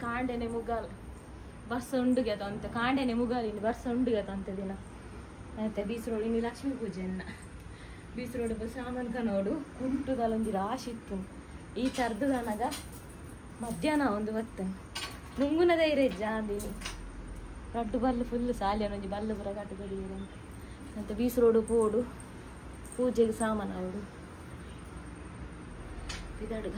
ಕಾಂಡೆನೆ ಮುಗಾಲ್ ಬರ್ಸ ಉಂಡುಗೆ ಅಂತ ಕಾಂಡೆನೆ ಮುಗಾಲ್ ಇನ್ನು ಬರ್ಸ ಉಂಡುಗೆ ಅಂತ ದಿನ ಮತ್ತೆ ಬೀಸರೋಡು ಇನ್ನು ಲಕ್ಷ್ಮೀ ಪೂಜೆಯನ್ನ ಬೀಸರೋಡು ಸಾಮಾನು ಕನೋಡು ಕುಂಟುದಲ್ಲೊಂದು ರಾಶಿ ಇತ್ತು ಈ ತರ್ದನಗ ಮಧ್ಯಾಹ್ನ ಒಂದು ಬತ್ತ ನುಂಗುನ ಧೈರ್ಯ ಜಾಂದಿನಿ ರಡ್ಡು ಬಲ್ಲು ಫುಲ್ ಸಾಲಿ ಒಂಜಿ ಬಲ್ಲು ಪುರ ಕಟ್ಟು ಅಂತ ಬೀಸರೋಡು ಪೋಡು ಪೂಜೆಗೆ ಸಾಮಾನು ಅವಡು ಬಿದಡುಗ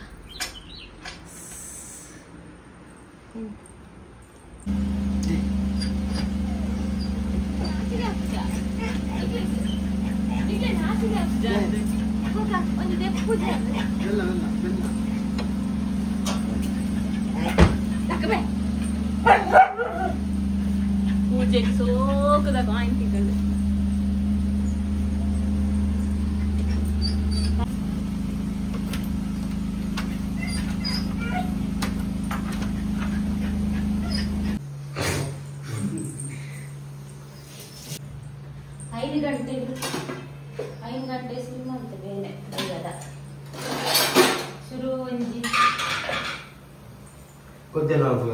ಪೂಜೆಗೆ ಸೋಕದ ಕಾಯಿಂತಿಗಳು 5 ಗಂಟೆ 5 ಗಂಟೆ ಶುರು ಮಾಡ್ತೆ ಬೇರೆ ಬೈಯದ ಶುರು ಒಂಜಿ ಕೊದ್ದೆಲ್ಲ ಹೋಗುವ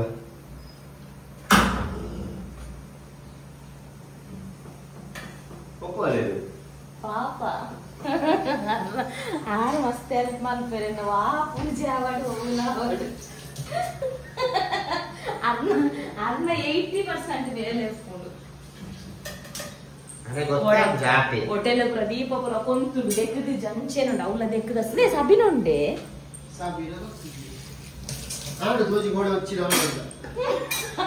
ಪಾಪ ಆರು ಮಸ್ತ್ ಹೆಲ್ಪ್ ಮಲ್ಪೆರೆ ವಾ ಪೂಜೆ ಆವಡು ಹೋಗುಲ ಆವಡು ಅರ್ನ ಅರ್ನ 80% ಬೇಲೆ ಉಪ್ಪುಂಡು ಹೋಟೆಲ್ ಪ್ರದೀಪ ಪುರ ಕೊಂತುಡು ದೆಕ್ಕದು ಜಂಚೇನುಂಡು ಅವಲ ದೆಕ್ಕದ ಅಸ್ಲೇ ಸಬಿನುಂಡೆ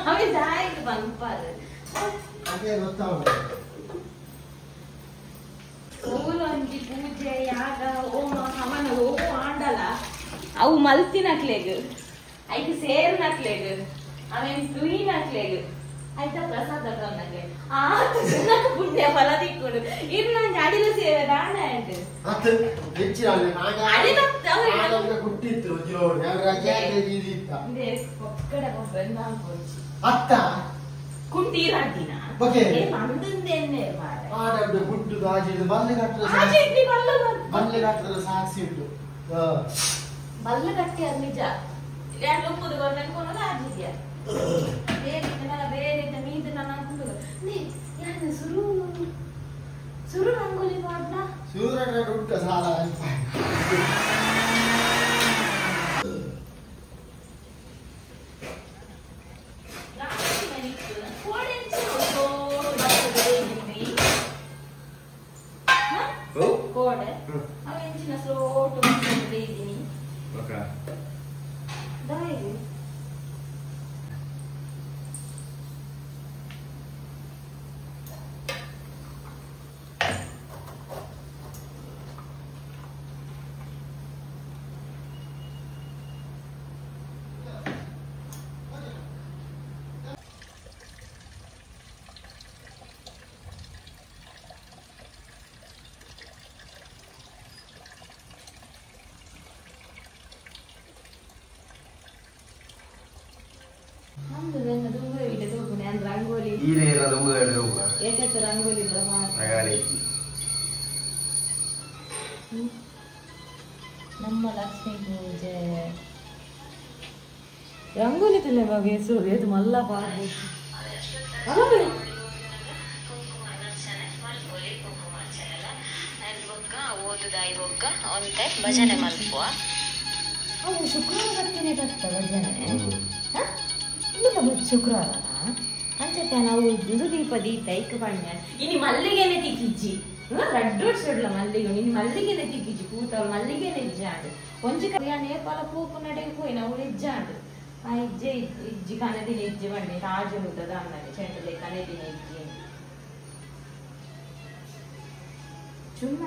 ಅವೆ ದಾಯಿಗೆ ಬಂಪಾರು ಒಂಜಿ ಪೂಜೆ ಯಾಗ ಹೋಮ ಹವನ ಓ ಆಂಡಲ ಅವು ಮಲ್ತಿನಕ್ಲೆಗ್ ಐಕ್ ಸೇರ್ನಕ್ಲೆಗ್ ಅವೇನ್ ತುಯಿನಕ್ಲೆಗ್ ಆಯ್ತಾ ಪ್ರಸಾದ ತನ್ನಗೆ ಆತ ಜನಕ ಪುಣ್ಯ ಫಲ ದಿಕ್ಕುಡು ಇರ್ ನಂಜಿ ಅಡಿಲ ಸೇವೆ ದಾಣ ಆಂಡ್ ಅಡಿಲ ಕುಟ್ಟಿತ್ತು ಒಕ್ಕಡ ಗೊಬ್ಬರ ನಾಲ್ಕು ಅತ್ತ ಕುಂಟೀರಾಟಿನ ಮಂದಂದೆನ್ನೆ ಮಾಡ ಗುಡ್ಡು ಆಜಿಡ್ದು ಬಲ್ಲೆ ಕಟ್ಟದ ಬಲ್ಲೆ ಕಟ್ಟದ ಸಾಕ್ಷಿ ಉಂಟು ಬಲ್ಲೆ ಕಟ್ಟಿ ಅದು ನಿಜ ಯಾರು ಒಪ್ಪುದು ಅನ್ಕೊಳೋದು ಆಜಿದ್ಯಾ ಬೇರೆ ಬೇರೆ ಮೀದು ನಾನು ಹಾಕೊಂಡು ಯಾರು ಸುರು ಸುರು ರಂಗೋಲಿ ಮಾಡ್ಲ ಸುರು ಉಂಟು ಸಾಲ ಕೋಡೆ ಅವ ಎಂಚಿನ ಸ್ಲೋಟು ಇದ್ದೀನಿ ದಾಯಿ ರಂಗೋಲಿ ರಂಗೋಲಿ ನಮ್ಮ ಲಕ್ಷ್ಮೀ ಪೂಜೆ ರಂಗೋಲಿ ತಲೆ ಬಾಗೆ ಹೆಸರು ಮಲ್ಲ ಭಜನೆ ಮಲ್ಪುವ ಅವು ಶುಕ್ರವಾರ ಬರ್ತೀನಿ ಬರ್ತ ಭಜನೆ ಶುಕ್ರವಾರ ಅಂಚೆ ನಾವು ಇದು ದೀಪ ದೀಪ ಐಕ್ ಬಣ್ಣ ಇನಿ ಮಲ್ಲಿಗೆನೆ ತಿಕ್ಕಿಜ್ಜಿ ರಡ್ಡು ವರ್ಷಡ್ಲ ಮಲ್ಲಿಗೆ ಇನಿ ಮಲ್ಲಿಗೆನೆ ತಿಕ್ಕಿಜ್ಜಿ ಪೂತ ಮಲ್ಲಿಗೆನೆ ಇಜ್ಜಾಂಡು ಒಂಜಿ ನೇಪಾಲ ಪೂಪು ನಡೆಗೆ ಪೋಯಿ ನಾವು ಇಜ್ಜಾಂಡು ಆ ಇಜ್ಜೆ ಇಜ್ಜಿ ಕನದಿನ ಇಜ್ಜಿ ಬಣ್ಣೆ ರಾಜು ಮುದ್ದದ ಅಣ್ಣನೆ ಚೆಂಡಲೆ ಕನದಿನ ಇಜ್ಜಿ ಚುಮ್ಮ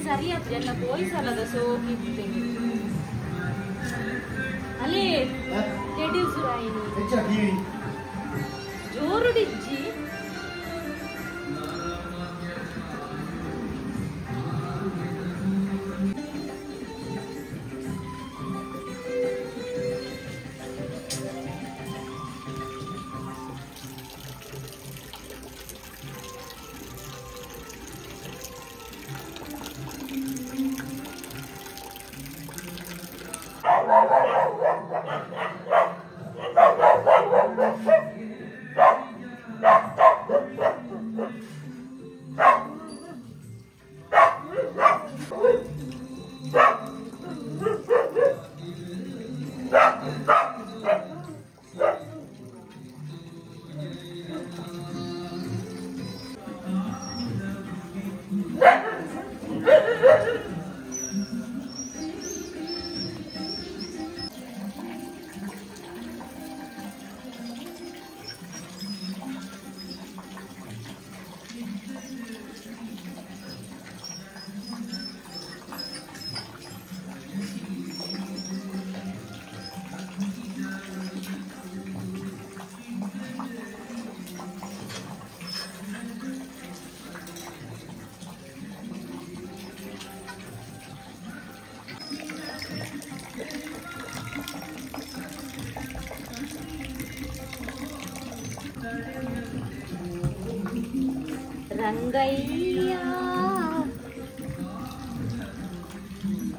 ಸರಿ ಎಲ್ಲ ಪೋಯ್ಸಲ್ಲದ ಸೋಕಿತ್ತು ಅಲ್ಲಿ ಜೋರು ಡಿಜ್ಜಿ Rangayya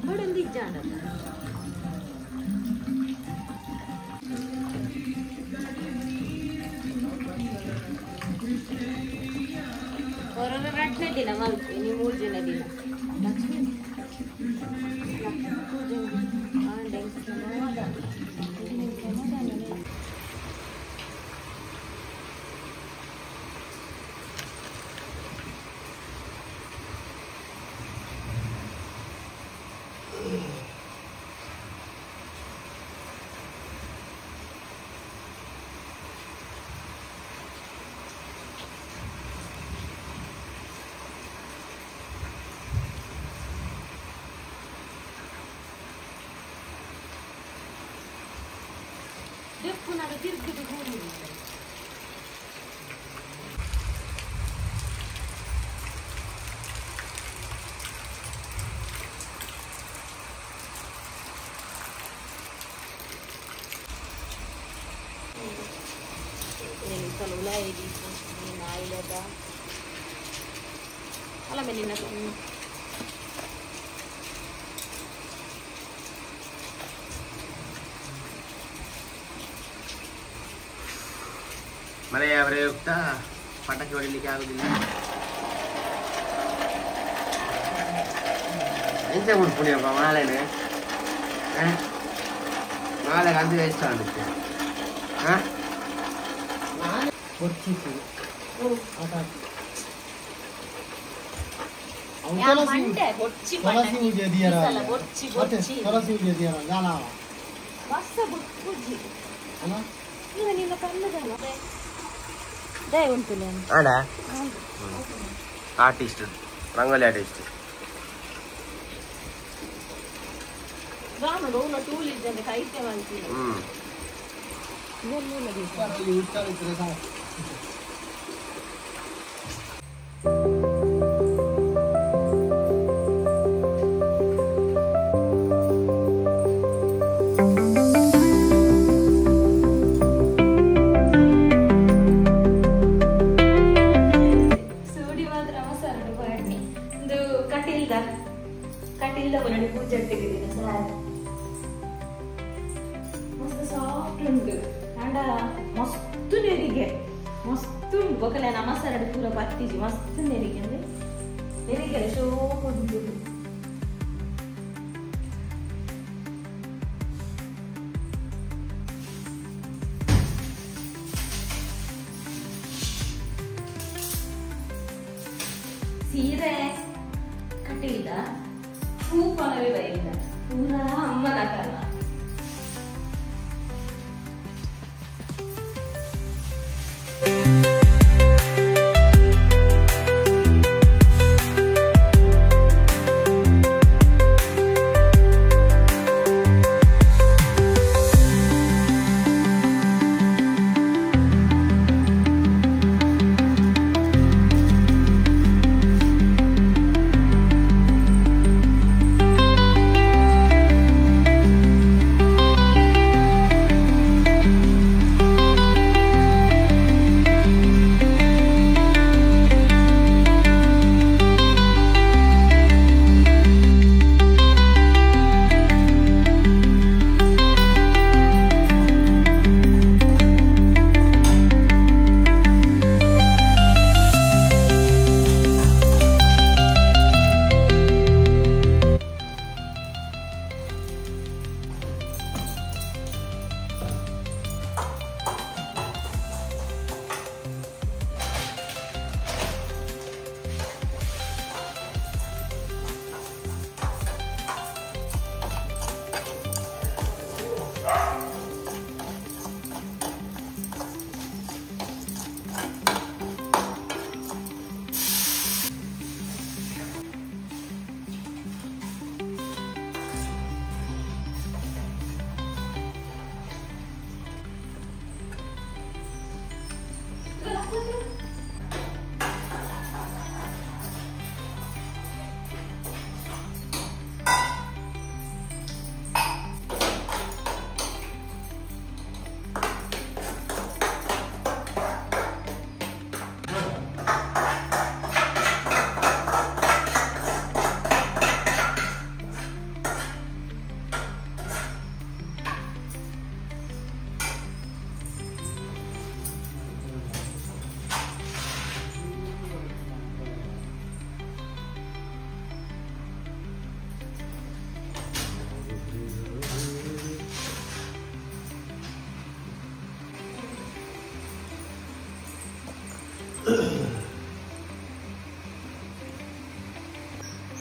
ಬಡೊಂದಿಜ್ಜಾಂಡ ಕೊರೋನ ರಟ್ನೆ ದಿನ ಮಲ್ಪೆ ನೀ ಮೂರು ಜನ ದಿನ ಲಕ್ಷ್ಮೀ ಲಕ್ಷ್ಮೀ ಪೂಜೆ ಆಂಡೆ ಸಮಾಧಾನ ಸಮಾಧಾನ. ದೆಪ್ಪುನಾಗ ತಿರುಗಿದು ಗೂಡು ಅಲ್ಲ ಮೇಲಿನ ಮಳೆಯ ಪ್ರಯುಕ್ತ ಪಟಾಕಿ ಹೊಡಿಲಿಕ್ಕೆ ಆಗುದಿಲ್ಲ. ಎಂತ ಉಂಟು ಮಾಲೆನೆ ಮಾಲೆ ಅದು ವೇಸ್ಟ್ ಆಗುತ್ತೆ. Artist rangoli artist ಕಟೀಲ್ದ ಬೊಲಡಿ ಪೂಜೆ ತೆಗೆದಿನ ಸಾರಿ ಮಸ್ತ್ ಸಾಫ್ಟ್ ಉಂಟು ಅಂಡ ಮಸ್ತ್ ನೆರಿಗೆ ಮಸ್ತ್ ಉಂಟು ಬೊಕಲೆ ನಮಸರಡು ಪೂರ ಪತ್ತಿಜಿ ಮಸ್ತ್ ನೆರಿಗೆ ಅಂದ್ರೆ ನೆರಿಗೆ ಶೋಕ್ ಉಂಟು. ಸೀರೆ ಕಟೀಲ್ದ ಹೂಪನವೇ ಬೈದ ಪೂರಾ ಅಮ್ಮನ ಕಲ್ಲ.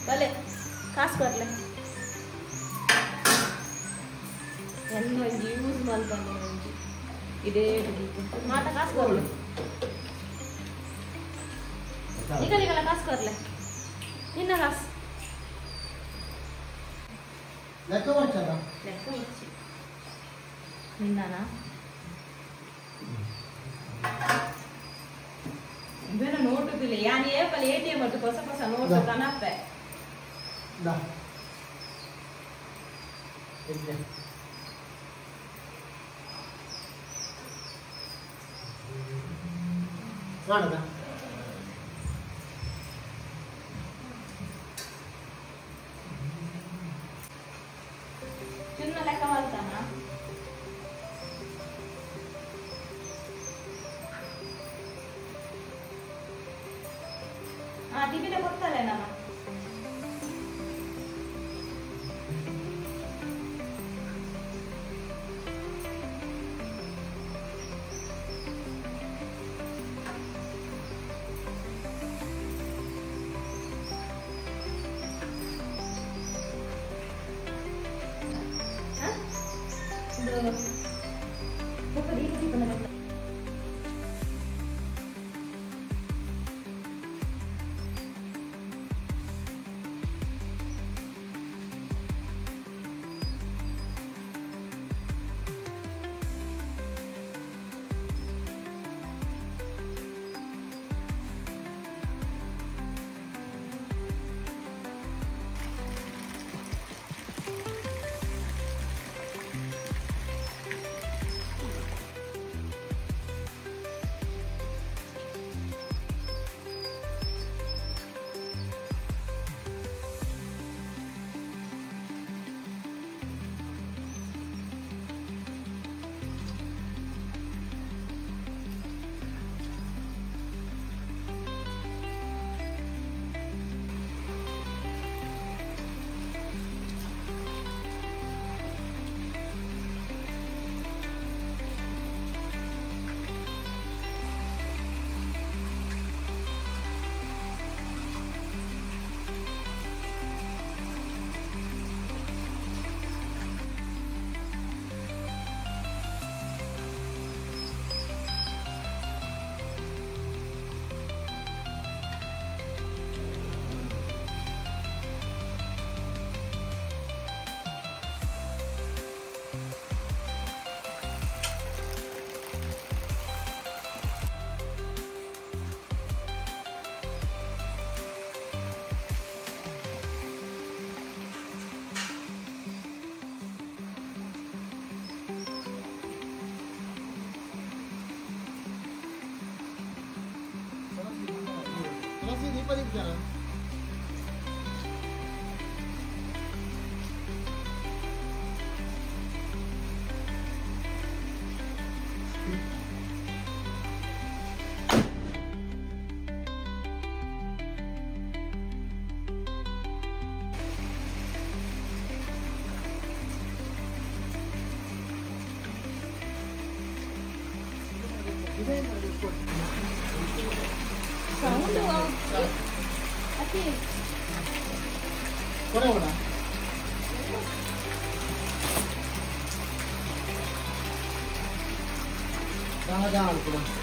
ಬಲೆ ಕಾಸು ಕೊರ್ಲೆ ಎನ್ನ ಒಂಜಿ ಯೂಸ್ ಮಲ್ಪಂದೆ ಒಂಜಿ ಇದೇ ಮಾತ ಕಾಸು ಕೊರ್ಲೆ ನಿಗಲಿಗಲ ಕಾಸು ಕೊರ್ಲೆ ನಿನ್ನ ಕಾಸು ಲೆಕ್ಕ ಮಾಡ್ತಾರ ಲೆಕ್ಕ ಮುಚ್ಚಿ ನಿನ್ನನಾ ಬೇರೆ ನೋಟು ಬಿಲ್ಲ ಯಾನ್ ಏಪಲ್ ಎಟಿಎಂ ಅದು ಹೊಸ ಹೊಸ ನೋಟು ಕನಪೆ ದಾ ಎಲ್ಲಿ ಮಾಡದ ಚಿನ್ನ ಲೆಕ್ಕ ಮಾಡ್ತಾನ ಆ ಟಿವಿನ ಕೊಡ್ತಾಳೆ ನಮ್ಮ ದೀಪ ದೀಪ ಸೌಂಡ್ ಅತಿ ಕೊಡೋಣ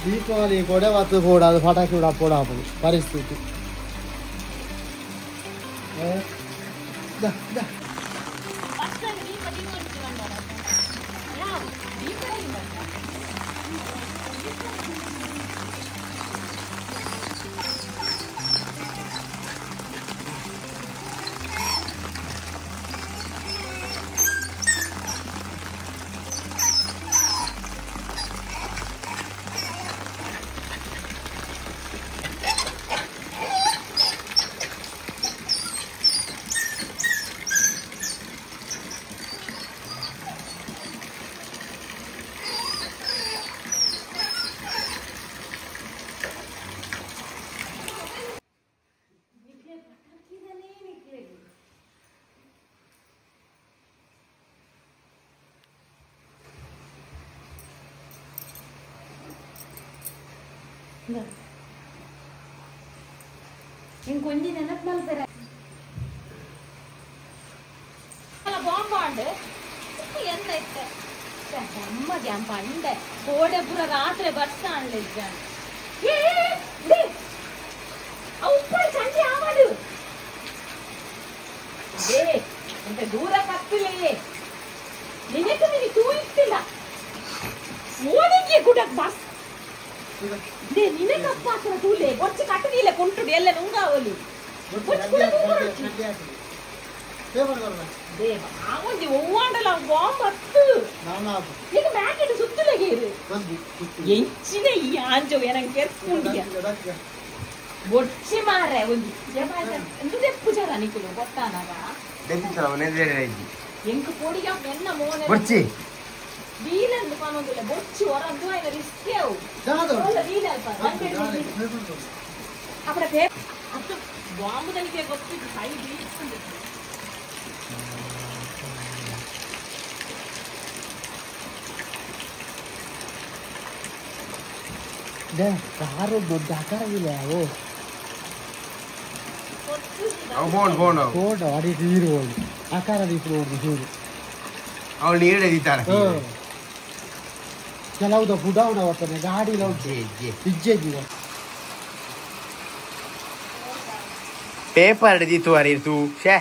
ದೀಪಾವಳಿ ಕೊಡೆ ಬತ್ತು ಪೋಡಾದು ಪಟಾಕಿ ಬಿಡ ಪೋಡಾಪುಡು ಪರಿಸ್ಥಿತಿ Да. ಇಂಕ ಒಂಜಿ ನೆನಪು ಮಲ್ಪೆರೆ ಅಲ್ಲ ಬಾಂಬ್ ಎಂತ ಇತ್ತೆ ಅಮ್ಮಗೆ ಅಂಪ ಅಂಡೆ ಕೋಡೆ ಪೂರ ರಾತ್ರಿ ಬರ್ಸ ಅನ್ಲಿಜ್ಜ ಉಪ್ಪು ಚಂಡಿ ಆವಡು ಅಂತ ದೂರ ಕತ್ತಿಲ್ಲ ನಿನಕ್ಕೆ ನೀನು ತೂ ಇತ್ತಿಲ್ಲ ಮೋಡಿಗೆ ಕೂಡ ಬಸ್ ನಿನಗಪ್ಪ ಆತನ ತೂಲೆ ಬೊಚ್ಚಿ ಕಟ್ಟದಿಲ್ಲ ಕುಂಟುಡು ಎಲ್ಲ ನುಂಗಾವಲಿ ಬೊಚ್ಚಿ ಕೂಡ ಆಗೊಂಜಿ ಒವ್ವಾಂಡಲ ಬಾಂಬ್ ಹತ್ತು ಈಗ ಮ್ಯಾಕೆಟ್ ಸುತ್ತಲಗೇರು ಎಂಚಿನ ಈ ಆಂಜೋ ಏನಂಗೆ ಕೆರ್ಪುಂಡಿಯ ಬೊಚ್ಚಿ ಮಾರೆ ಒಂಜಿ ಎಂದು ಜರ ನಿಕುಲು ಗೊತ್ತಾನಾಗ ಎಂಕ್ ಪೊಡಿಯ ಎನ್ನ ಮೋನೆ ಬೊಚ್ಚಿ ವೀಲಂದು ಪನೊಂದುಲ್ಲ ಬೊಚ್ಚಿ ಹೊರಂದು ಐನ ರಿಸ್ಕ್ ಅವು ವೀಲ್ ಅಲ್ಪ ಅಪ್ಪಡ ಅತ್ತು ಬಾಂಬು ತನಿಖೆ ಗೊತ್ತಿದ್ದು ಸೈ ಬೀಳ್ಕೊಂಡು ಕಾರು ದೊಡ್ಡ ಆಕಾರವಿಲ್ಲ ಅವು ಫೋನ್ ಫೋನ್ ಫೋನ್ ಅಡಿ ನೀರು ಹೋಗಿ ಆಕಾರ ದೀಪು ಹೂರು ಅವಳು ನೀರು ಎದಿತಾರೆ ಕೆಲವುದ ಬುಡಾವಣ ಬರ್ತಾನೆ ಗಾಡಿ ಇಜ್ಜೆ ಜೀವ ಪೇಪರ್ ಹಿಡಿದಿತ್ತು ಅರಿತು ಶೇ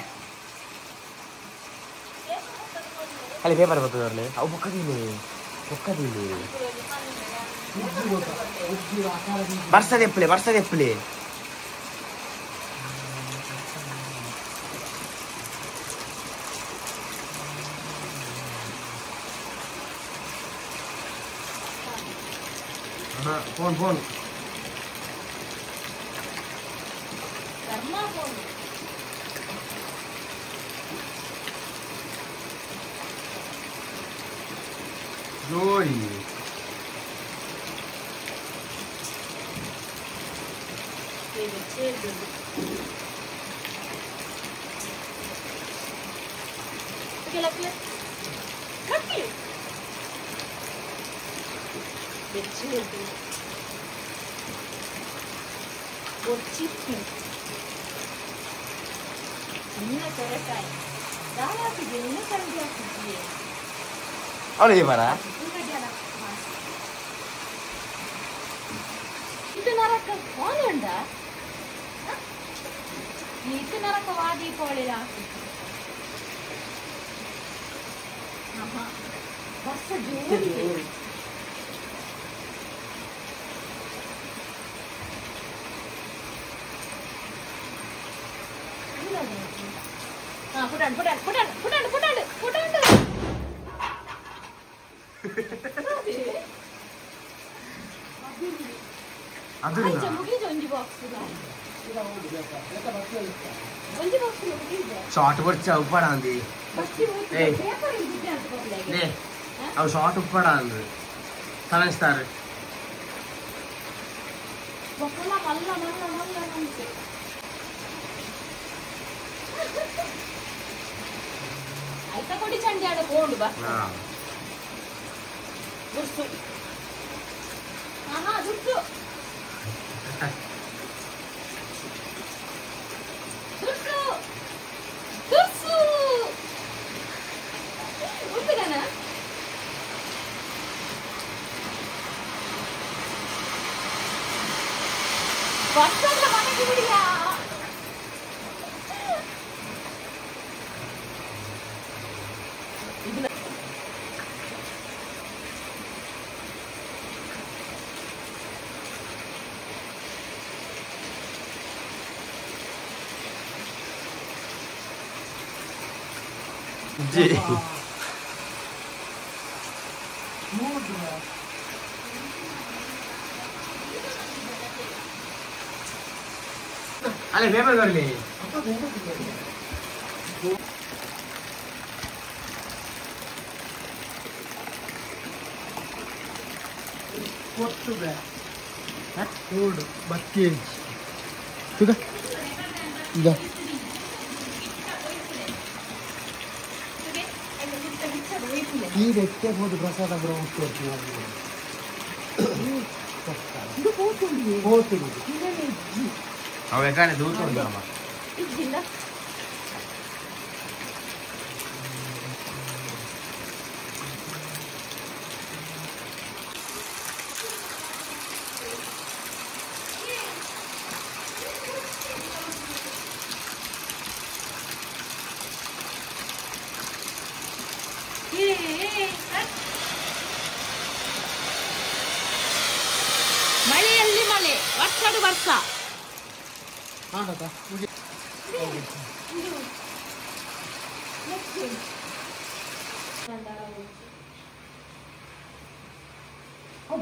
ಅಲ್ಲಿ ಪೇಪರ್ ಬರ್ತದೆ ಅವು ಬೊಕ್ಕದಿಲ್ಲ ಬೊಕ್ಕದಿಲ್ಲ ಬರ್ಸದೆಪ್ಪಲೆ ಬರ್ಸದೆಪ್ಪಲೆ ಫೋನ್ ಫೋನ್ ಜೋಡಿ ಅವಳು ಬರ ಇದು ನರಕ ಫೋನ್ ಉಂಡ ಇದು ನರಕವಾ ದೀಪಾವಳಿ ಬಸ್ ಜೋಡಿ ಪುಟಾಣ್ ಪುಟಾಣ್ ಪುಟಾಣ್ ಪುಟಾಣ್ ಪುಟಾಣ್ ಪುಟಾಣ್ ಶಾರ್ಟ್ ಬರ್ಚ ಉಪ್ಪಾಡ ಅಂದಿ ಅವು ಶಾರ್ಟ್ ಉಪ್ಪಾಡ ಅಂದ್ರು ಸೆವೆನ್ ಸ್ಟಾರ್ ಐತ ಕೊಡಿ ಚಂಡಿ ಆಡ ಕೊಂಡು ಬಾ ದುರ್ಸು ಆಹಾ ದುರ್ಸು ದುರ್ಸು ದುರ್ಸು ಉಂಟುಗನ ಬಸ್ಸಲ್ಲ ಮನೆಗೆ ಬಿಡಿಯಾ ಜಿ ಅಲ್ಲೇ ಪೇಪರ್ ಬರಲಿ ಬತ್ತಿ ಇದ ಈ ವ್ಯಕ್ತಿ ಹೋದ ಪ್ರಸಾದ ಹೋತು. ಅವ ಎಕಾನೆ ದೂರ ಉಂಟಮ್ಮ ಇಜ್ಜಿಲ್ಲ ಮಳೆಯಲ್ಲಿ ಮಳೆ ವರ್ಷದ ವರ್ಷ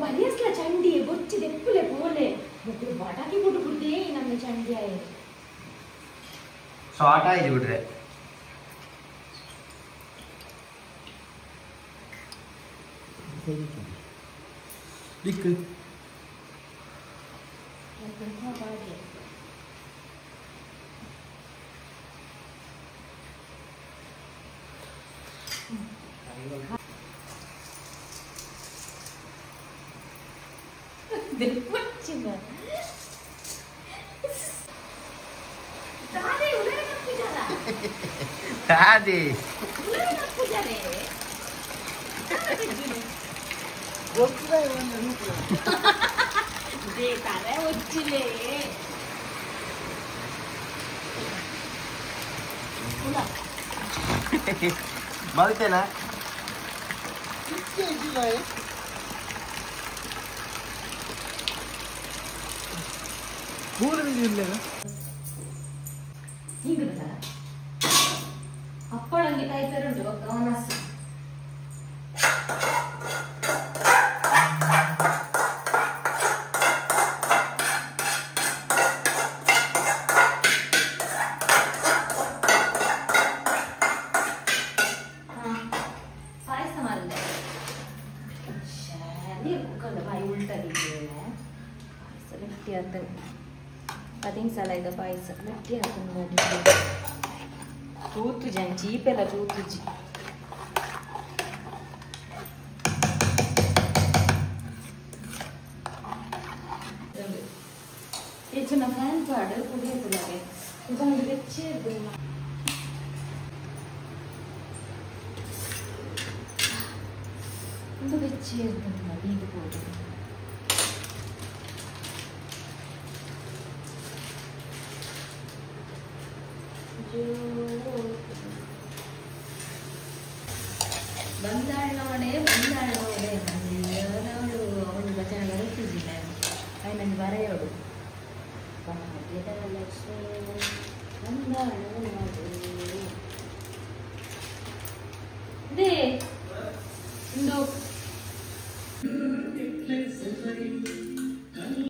ಬರಿಯಸ್ಲ ಚಂಡಿ ಬೊಚ್ಚಿ ದೆಪ್ಪುಲೆ ಪೋಲೆ ಮೊಕ್ಕಳು ಬಟಾಕಿ ಕೊಟ್ಟು ಬಿಡ್ತೇ ನಮ್ಮ ಚಂಡಿ ಆಯೆ ಶಾರ್ಟ್ ಆಯ್ತು ಬಿಟ್ರೆ ದಿಕ್ಕು ದಾದಿ ಮಲ್ತೇನಾ ಅಪ್ಪಳಂಗಿ ಕಾಯ್ತಾರುಂಟು ಒನಸ್ಸು ಪಾಯಸ ಮಾಡಿದೆ ನೀರು ಕುಕ್ಕಲ್ಲ ಬಾಯಿ ಉಲ್ಟದಿದ್ದೇನೆ ಪಾಯಸ ಗಟ್ಟಿ ಆತನ ಪದಿನ ಸಲ ಇದೆ ಪಾಯಸ ಗಟ್ಟಿ ಆತನ ಮಾಡಿ ತೂತು ಜನ ಚೀಪೆಲ್ಲ ತೂತುಜಿ ಹೆಚ್ಚಿನ ಫ್ಯಾನ್ ಪಾಡು ಕುಡಿಯ ಕುಡಿಯಾಗೆ ಇದೊಂದು ಬೆಚ್ಚೆ ಒಂದು ಬೆಚ್ಚೆ ಇದು ಹೋಗಿ ಬಂದಾಳೋಡೆ ಬಂದಾಳೋಡೆ ಬಂದಿರೋಳು ಅವಳು ಭಜನೆ ಬರುತ್ತಿದ್ದಿಲ್ಲ ಅಯ್ಯ ನನಗೆ ಬರೆಯೋಡು ಭಾಗ್ಯದ ಲಕ್ಷ್ಮಿ ಬಂದಾಳೋಡೆ they ಇಂದು.